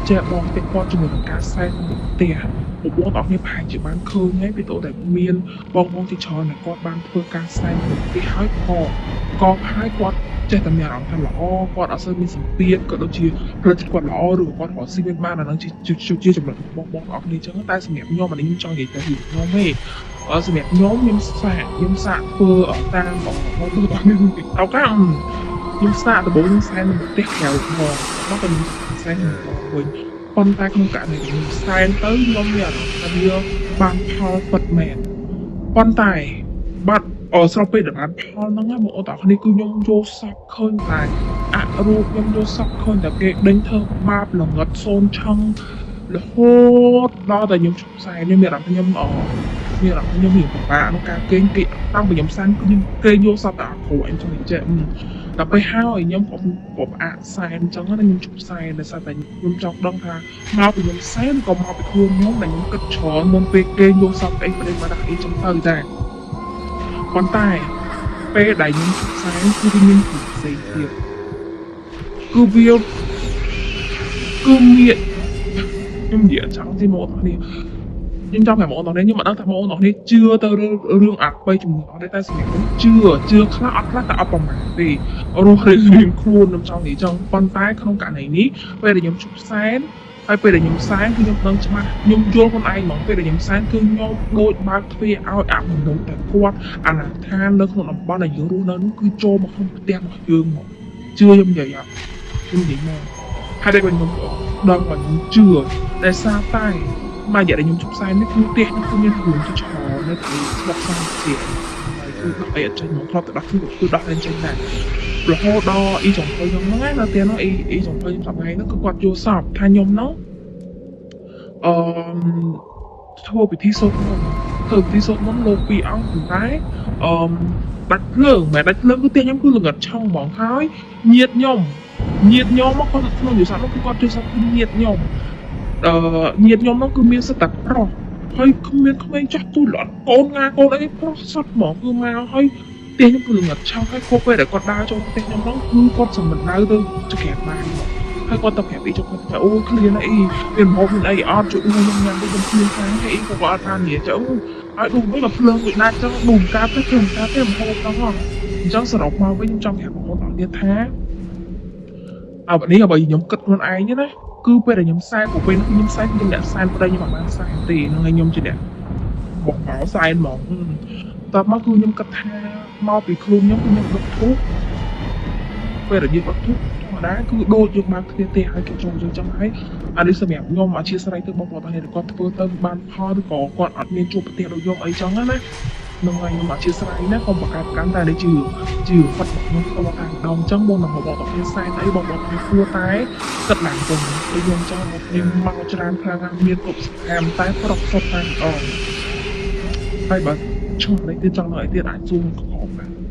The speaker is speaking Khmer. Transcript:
ចេះបងពាក់ព័ន្ធជាមួយនឹងការសែនមុខផ្ទះបងប្អូនអរគ្នាប្រហែលជាបានឃើញហើយវីដេអូដែលមានបងប្អូនជាច្រើនដែលគាត់បានធ្វើការសែនមុខផ្ទះហើយក៏ក៏ហើយគាត់ចេះតែមានអារម្មណ៍ថាល្អគាត់អត់សូវមានសម្ពាធក៏ដូចជាផ្លូវចិត្តគាត់ល្អឬក៏គាត់រកស៊ីមានបានអាហ្នឹងជាជាចំណុចរបស់បងប្អូនអរគ្នាចឹងតែសម្រាប់ខ្ញុំអានេះខ្ញុំចង់និយាយតែរឿងខ្ញុំទេអឺសម្រាប់ខ្ញុំខ្ញុំសាកខ្ញុំសាកធ្វើតាមបងប្អូនអរគ្នា TikTok ខ្ញុំសាកដំបូងខ្ញុំសែននៅផ្ទះក្រៅផងមកក៏ខ្ញុំសែននៅផ្ទះវិញប៉ុន្តែក្នុងករណីដែលខ្ញុំសែនទៅខ្ញុំមានអារម្មណ៍ថាវាបានផលពិតមែនប៉ុន្តែបាត់អស្របពេលដែលបានផលហ្នឹងណាបងប្អូនទាំងគ្នាគឺខ្ញុំយកសពឃើញតែអរូបខ្ញុំយកសពឃើញតែគេដេញធ្វើបាបល្ងិតសូនឆឹងរហូតដល់តែខ្ញុំឈប់សែនខ្ញុំមានអារម្មណ៍ខ្ញុំអមានអារម្មណ៍ខ្ញុំរៀងពិបាកក្នុងការគេងគេតាំងពីខ្ញុំសែនគឺខ្ញុំគេងយកសពតែអាក្រក់អីចឹងចេះដល់ពេលហើយខ្ញុំក៏ក៏ផ្អាកសែនអញ្ចឹងណាខ្ញុំជប់សែនដោយសារតែខ្ញុំចង់ដឹងថាមកពីខ្ញុំសែនក៏មកពីខ្លួនខ្ញុំដែលខ្ញុំគិតច្រើនមុនពេលគេងយកសពអីប្រេមកដាក់អីចឹងទៅតែប៉ុន្តែពេលដែលខ្ញុំជប់សែនគឺវាមានពីផ្សេងទៀតគឺវាគឺមានខ្ញុំនិយាយចង់ទីមកនេះខ្ញុំចង់ប្រាប់បងប្អូនខ្ញុំមិនដឹងថាបងប្អូននេះជឿទៅរឿងអបិយជំនឿអត់ទេតែសម្រាប់ខ្ញុំជឿជឿខ្លះអត់ខ្លះតែអត់ប្រមាណទេរស់រៀងរៀងខ្លួនខ្ញុំចង់និយាយចង់ប៉ុន្តែក្នុងករណីនេះពេលដែលខ្ញុំជប់សែនហើយពេលដែលខ្ញុំសែនគឺខ្ញុំដឹងច្បាស់ខ្ញុំយល់ខ្លួនឯងហ្មងពេលដែលខ្ញុំសែនគឺខ្ញុំដូចបើកទ្វារឲ្យអមនុស្សតែគាត់អាណាឋាននៅក្នុងតំបន់ដែលយើងរស់នៅនោះគឺចូលមកក្នុងផ្ទះរបស់យើងហ្មងជឿខ្ញុំនិយាយអត់ខ្ញុំនិយាយមកហើយដែលខ្ញុំដឹងว่าខ្ញុំជឿតែសារតែមួយរយៈដែលខ្ញុំជប់សែននេះគឺផ្ទះនេះគឺមានរឿងជាច្រើននៅទីស្មុគស្មាញជាហើយគឺដោះអីអត់ចេញមកធ្លាប់តែដោះគឺគឺដោះតែចេញដែររហូតដល់អ៊ីចុងភៅខ្ញុំហ្នឹងណានៅផ្ទះហ្នឹងអ៊ីអ៊ីចុងភៅខ្ញុំសប្តាហ៍ហ្នឹងគឺគាត់យល់សពថាខ្ញុំហ្នឹងអឺធ្វើពិធីសូត្រមន្តធ្វើពិធីសូត្រមន្តលោកពីរអង្គប៉ុន្តែអឺដាច់ភ្លើងមិនដាច់ភ្លើងគឺផ្ទះខ្ញុំគឺល្ងិតឆឹងហ្មងហើយញាតខ្ញុំញាតខ្ញុំមកគាត់ក្នុងយល់សពនោះគឺគាត់យល់សពគឺញាតខ្ញុំ អឺញាតខ្ញុំនោះគឺមានសិតតែប្រុសហើយគ្មានក្មេងចាស់ទូលអត់កូនងាកូនអីប្រុសសុទ្ធហ្មងគឺមកហើយផ្ទះខ្ញុំគឺល្ងិតឆោតហើយគាត់ពេលដែលគាត់ដើរចូលផ្ទះខ្ញុំនោះគឺគាត់សម្ដៅទៅចក្រាបបានហើយគាត់ទៅប្រាប់អ៊ីចុះគាត់ថាអូឃ្លានអីមានម្ហូបមានអីអត់ជួយខ្ញុំញ៉ាំទៅខ្ញុំឃ្លានខ្លាំងហើយអ៊ីក៏គាត់អត់បាននិយាយចឹងហើយឌូវិញមកភ្លើងដូចណាចឹងឌូកើតទៅគឺកើតទេម្ហូបហ្នឹងហ៎អញ្ចឹងសរុបមកវិញខ្ញុំចង់ប្រាប់បងប្អូនទាំងទៀតថាអើនេះបើខ្ញុំគិតខ្លួនឯងណាគឺពេលដែលខ្ញុំសែនព្រោះពេលនោះខ្ញុំសែនខ្ញុំអ្នកសែនប្តីខ្ញុំអត់បានសែនទេហ្នឹងហើយខ្ញុំជាអ្នកបកបោសែនហ្មងតបមកគឺខ្ញុំគិតថាមកពីខ្លួនខ្ញុំគឺខ្ញុំដុតធូបពេលដែលយើងដុតធូបធម្មតាគឺដូចយើងបើកទ្វារផ្ទះឲ្យគេចូលយើងចឹងហើយអានេះសម្រាប់ខ្ញុំអធិស្ឋានទៅបងប្អូនទាំងនេះគាត់ធ្វើទៅបានផលឬក៏គាត់អត់មានជួបប្រទះដូចខ្ញុំអីចឹងណានឹងហើយខ្ញុំអធិស្ឋានណាកុំបង្កើតកាន់តែនេះជឿជឿផាត់របស់ខ្ញុំផ្ទាល់តែម្ដងចឹងមុននឹងបងប្អូនទាំងនេះសែនអីបងប្អូនទាំងនេះគួរតែគិតឡើងវិញដូចខ្ញុំចង់មកខ្ញុំមកច្រើនខ្លាំងណាស់មានគ្រប់ស្អាមតែប្រុសសុទ្ធតែម្ដងហើយបើឆ្ងល់អីទៀតចង់នៅអីទៀតអាចសួរខំបាន។